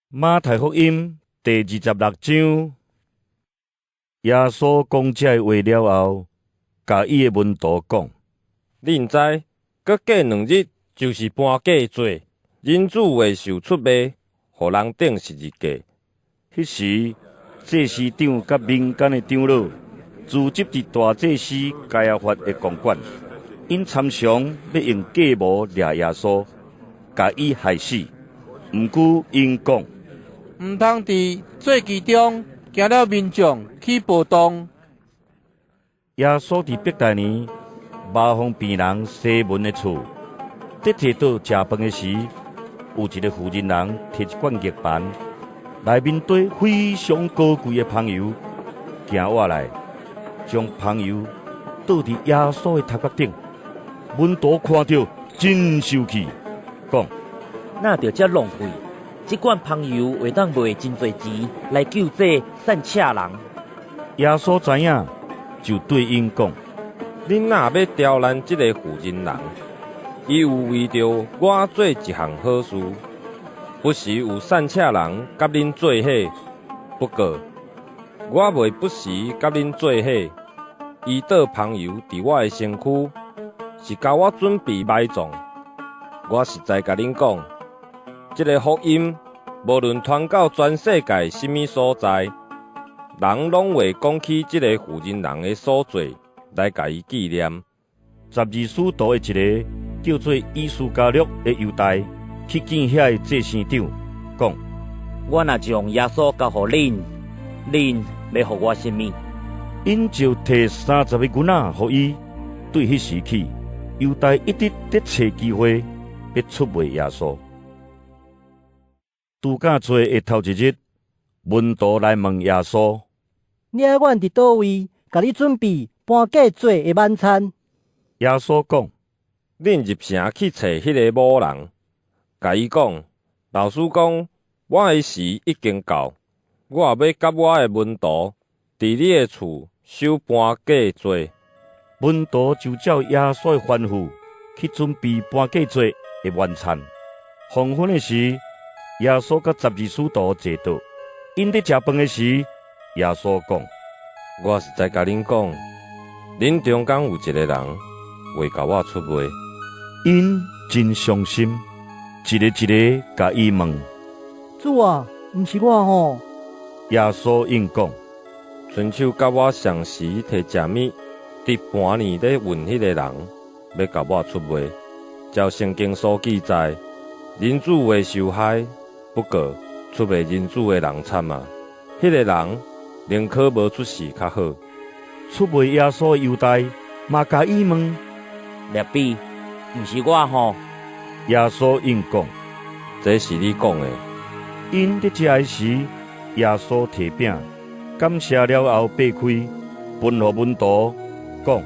馬太福音第26章，耶穌講這話了後，共伊的門徒講：恁知，閣過2日就是搬過節，人子會受出賣，予人釘十字架。彼時，祭司長佮民間的長老，聚集佇大祭司該亞法的公館，𪜶參詳欲用計謀掠耶穌，共伊害死。毋過𪜶講：毋通佇節期中驚了民眾起暴動。耶穌佇伯大尼麻風病人西門的厝，佇坐桌食飯的時，有一个婦人人提一罐玉盤，內面綴非常高貴的香油，行倚來，將香油倒佇耶穌的頭殼頂。門徒看著真受氣，講：哪著遮浪費？這罐香油會當賣真濟錢來救濟散赤人。耶穌知影，就對𪜶講：恁若欲刁難這个婦人人？伊有為著我做一項好事。不時有散赤人佮恁做伙，不過我袂不時佮恁做伙。伊倒香油佇我的身軀，是共我準備埋葬。我實在共恁講，這个福音無論傳到全世界啥物所在，人攏會講起這个婦人人的所做，來共伊紀念。十二使徒的一个叫做伊斯加略的猶大，去見遐个祭司長，講：我若將耶穌交予恁，恁欲予我啥物？𪜶就提30个銀仔予伊。對彼時起，猶大一直佇揣機會，欲出賣耶穌。度假節的頭一日，門徒來問耶穌：你愛阮佇佗位，共你準備搬過節的晚餐？耶穌講：恁入城去揣彼个某人，共伊講：老師講，我的時已經到，我欲佮我的門徒佇你的厝守搬過節。門徒就照耶穌的吩咐去準備搬過節的晚餐。黃昏的時，耶穌佮十二使徒坐桌，𪜶佇食飯的時，耶穌講：我實在共恁講，恁中間有一个人會共我出賣。𪜶真傷心，一個一个共伊問：主啊，毋是我吼？耶穌應講：伸手佮我相時提食物，佇盤裡咧勻彼个人，欲共我出賣。照聖經所記載，人子會受害，不過出賣人子的人慘啊！彼个人寧可無出世較好。出賣耶穌的猶大嘛共伊問：拉比，毋是我吼？耶穌應講：這是你講的。𪜶佇食的時，耶穌提餅，感謝了後擘開，分予門徒，講：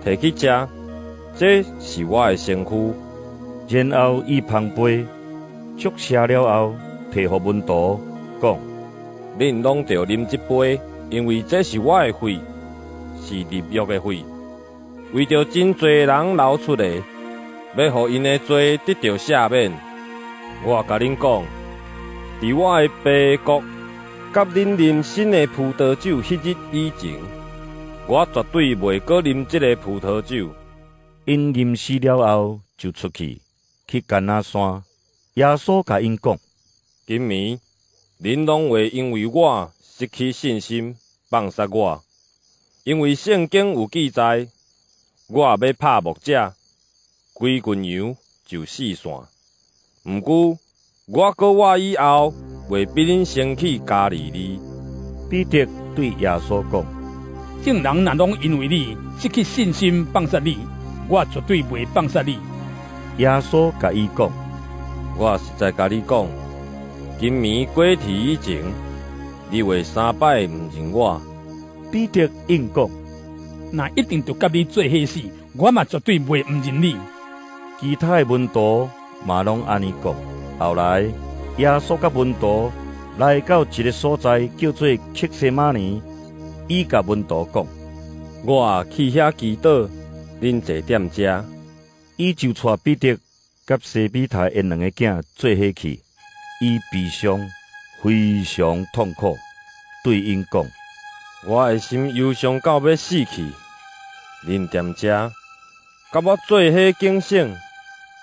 提去食，這是我的身軀。然後伊捧杯，祝謝了後，提予門徒，講：恁攏著啉這杯，因為這是我的血，是立約的血，為著真濟人流出的，欲予𪜶的罪得著赦免。我共恁講，佇我的父國，佮恁啉新的葡萄酒彼日以前，我絕對袂閣啉這个葡萄酒。𪜶吟詩了後，就出去，去橄欖山。耶穌共𪜶講：今暝，恁攏會因為我失去信心，放殺我，因為聖經有記載，我欲拍牧者，規群羊就四散。毋過，我過活以後，會比恁先去加利利。彼得對耶穌講：眾人若攏因為你失去信心放殺你，我絕對袂放殺你。耶穌共伊講：我實在共你講，今暝雞啼以前，你會三擺毋認我。彼得應講：若一定著佮你做伙死，我嘛絕對袂毋認你。其他的門徒嘛攏按呢講。後來，耶穌佮門徒來到一个所在，叫做客西馬尼。伊共門徒講：我去遐祈禱，恁坐踮遮。伊就帶彼得佮西庇太的兩个囝做伙去。伊悲傷，非常痛苦，對𪜶講：我的心憂傷到欲死去，恁踮遮，佮我做伙警醒。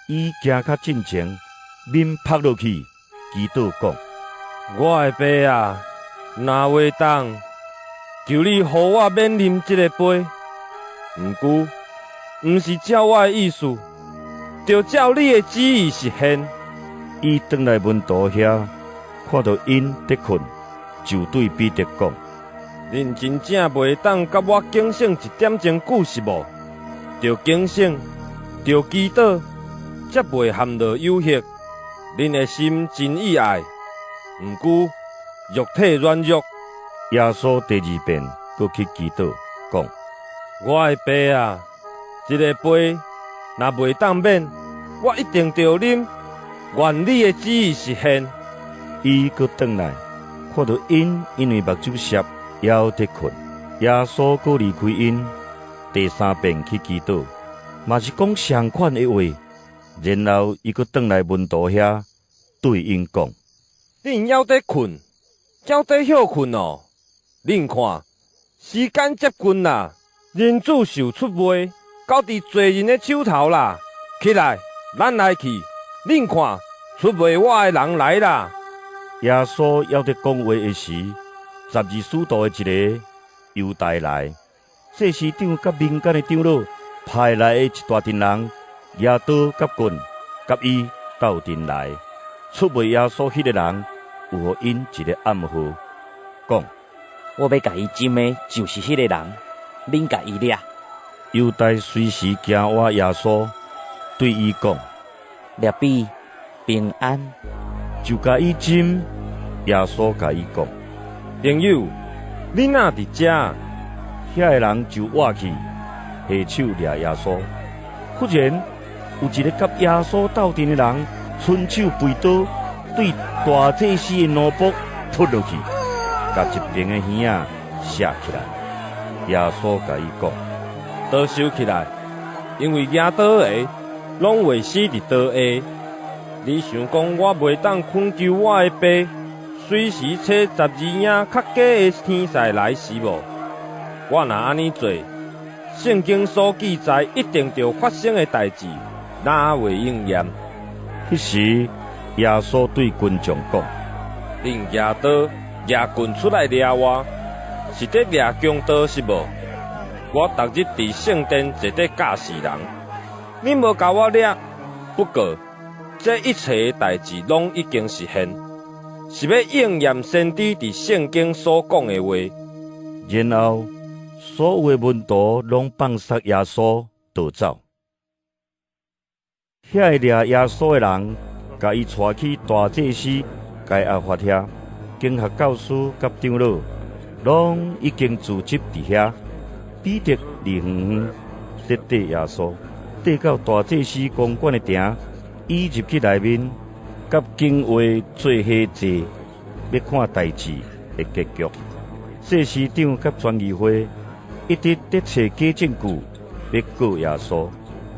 伊行較進前，面曝落去，祈禱講：我的爸啊，若會當，求你予我免啉這个杯。毋過，毋是照我的意思，著照你的旨意實現。伊轉來門徒遐，看著𪜶佇睏，就對彼得講：恁真正袂當佮我警醒一點鐘久是無？著警醒，著祈禱，才袂陷落誘惑。恁的心真意愛，毋過肉體軟弱。耶穌第二遍閣去祈禱，講：我的爸啊，這个杯若袂當免，我一定著啉。願你的旨意實現。伊閣轉來，看著𪜶因為目睭澀，猶佇睏。耶穌閣離開𪜶，第三遍去祈禱，嘛是講相款的話。然後伊閣轉來門徒遐，對𪜶講：恁猶佇睏，猶佇歇睏哦！恁看，時間接近啦，人子受出賣，交佇罪人的手頭啦。起來，咱來去。恁看，出賣我的人來啦！耶穌猶佇講話的時，12使徒的一个猶大來，祭司長佮民間的長老派來的一大陣人，舉刀佮棍，佮伊鬥陣來。出賣耶穌彼个人，有予𪜶一个暗號，講：我欲共伊斟的，就是彼个人，恁共伊掠。猶大隨時行倚耶穌，對伊講：拉比，平安。就共伊斟。耶穌共伊講：朋友，你哪佇遮？遐个人就倚去，下手掠耶穌。忽然有一个佮耶穌鬥陣的人，伸手背刀，對大祭司的奴僕噗落去，共一邊的耳仔削起來。耶穌共伊講：刀收起來，因為舉刀的，攏會死佇刀下。你想講我袂當懇求我的爸，隨時差12營較加的天使來是無？我若按呢做，聖經所記載一定著發生的代誌，哪會應驗？彼時，耶穌對群眾講：恁舉刀、舉棍出來掠我，是佇掠強盜是無？我逐日佇聖殿坐佇教示人，恁無共我掠。不過，這一切的代誌攏已經實現，是欲應驗先知佇聖經所講的話。然後，所有的門徒攏放捒耶穌逃走。遐个掠耶穌的人，共伊帶去大祭司該亞法遐，經學教師佮長老，攏已經聚集佇遐。彼得離遠遠佇綴耶穌，綴到大祭司公館的埕，伊入去內面，佮警衛做伙坐，欲看代誌的結局。祭司長佮全議會一直佇揣假證據，欲告耶穌，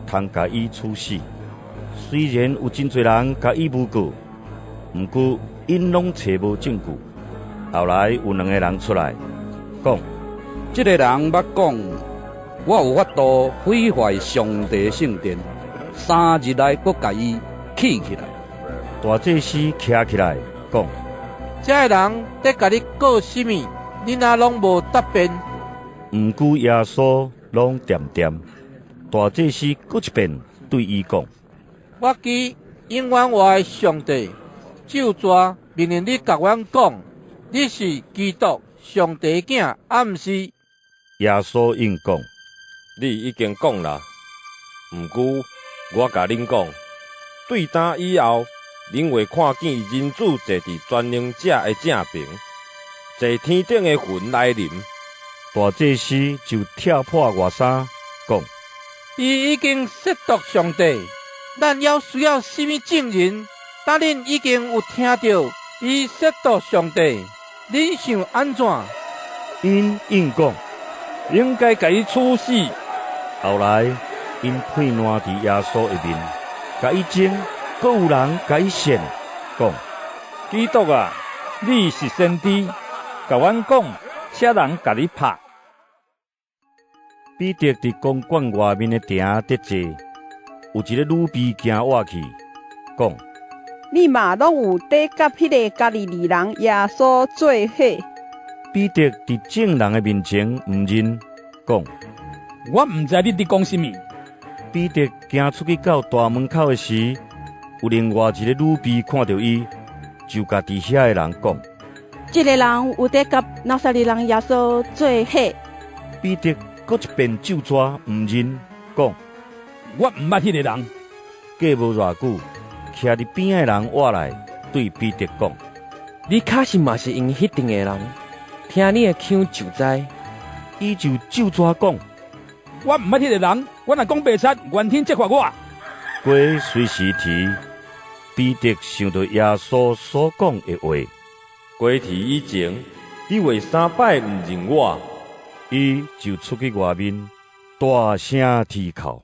通共伊處死。雖然有真濟人共伊誣告，毋過𪜶攏揣無證據。後來有兩个人出來講：這个人捌講，我有法度毀壞上帝聖殿，3日內閣共伊起起來。大祭司徛起來講：這个人佇共你告啥物？你哪攏無答辯？毋過耶穌攏恬恬。大祭司閣一遍對伊講：我記永遠活的上帝，咒詛命令你共阮講，你是基督上帝囝，抑毋是？耶穌應講：你已經講啦。毋過我共恁講，對今以後，恁會看見人子坐佇全能者的正爿，坐天頂的雲來臨。大祭司就拆破外衫，講：伊已經褻瀆上帝，咱猶需要啥物證人？今恁已經有聽著伊褻瀆上帝，恁想按怎？𪜶應講：應該共伊處死。後來，𪜶屁瀾佇耶穌的面，共伊爭，閣有人共伊扇，講：基督啊，你是先知，共阮講，啥人共你拍？彼得佇公館外面的埕佇坐，有一个女婢行倚去，講：你嘛攏有佇佮彼个加利利人耶穌做伙。彼得佇眾人的面前毋認，講：我毋知你佇講啥物。彼得行出去到大門口的時，有另外一个女婢看著伊，就共佇遐的人講：這个人有佇佮拿撒勒人耶穌做伙。彼得閣一遍咒蛇毋認，講：我毋捌彼个人。過無偌久，徛佇邊仔的人倚來，對彼得講：你確實嘛是𪜶彼陣的人，聽你的腔就知。伊就咒蛇講：我毋捌彼個人，我若講白賊，願天責罰我。雞隨時啼，彼得想著耶穌所講的話：雞啼以前，你會三擺毋認我。伊就出去外面，大聲啼哭。